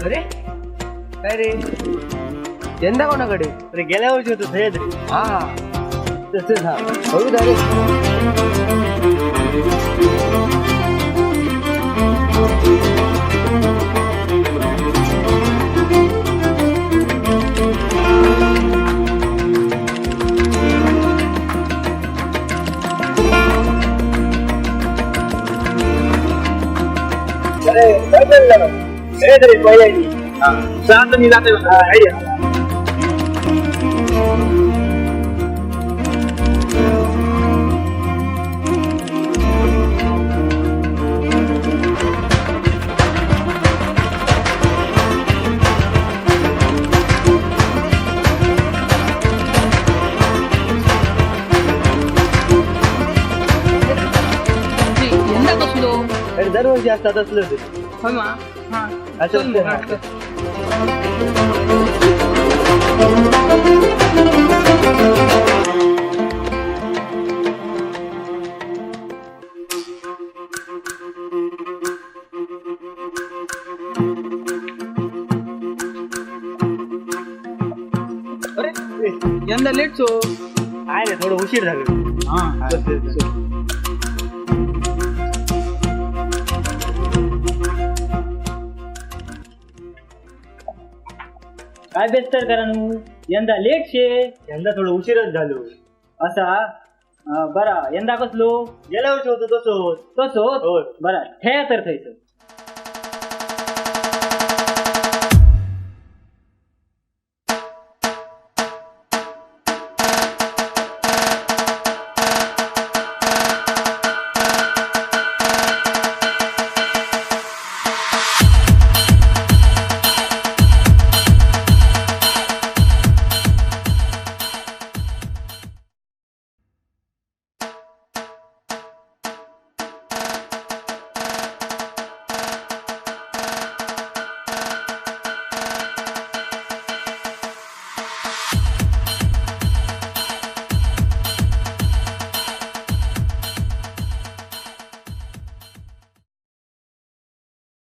अरे काय रे, यंदा कोणाकडे? अरे गेल्या वर्षी होतो सह्याद्री. हा तसंच हा. बघू रे. अरे काय चाललं? सह्याद्री पहिल्याची. जात मी जाते. हा, आयडिया. यंदा कसलो? अरे दरवर्षी असतात असलं ते. होय मा हा. असं चल मग, असतं. हा, चल. अरे यंदा लेट सो. आहे रे, थोडं उशीर झालं. हा. काय बेस्तर करा नू, यंदा लेट शे. यंदा थोडं उशीरच झालो. असा बरा, यंदा कसलो? गेल्या वर्षी होतो तसंच. तसो. हो. बरा, ठेया तर थंयसर.